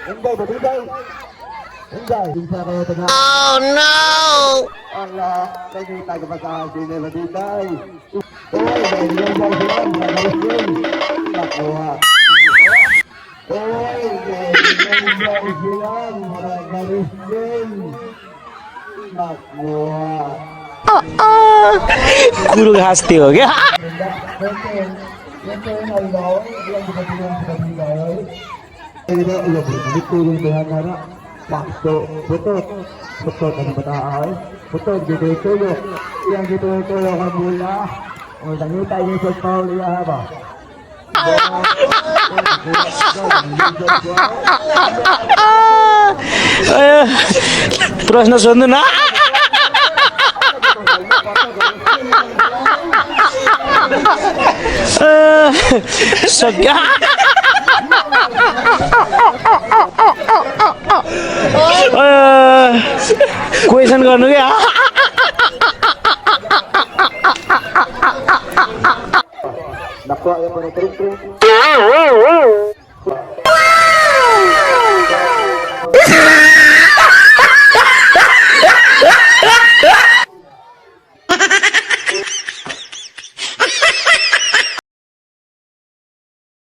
Inday, babigay. Inday. Kinsa kayo taga? Oh no! Allah, nakita ko pa sa sine babigay. Uy, inday sila, mga Nakuha. Uy, inday sila, mga gariskin. Nakuha. गुरु घाँस हो क्या? Putot, putot ang bata ay. Putot, dito itulo. Yang dito itulo ang mula. O nangita yung sa Paul iya ba? प्रश्न सोध्नु न। सक्यो। क्वेसन गर्नु क्या? Nakuha yung mga tring-tring.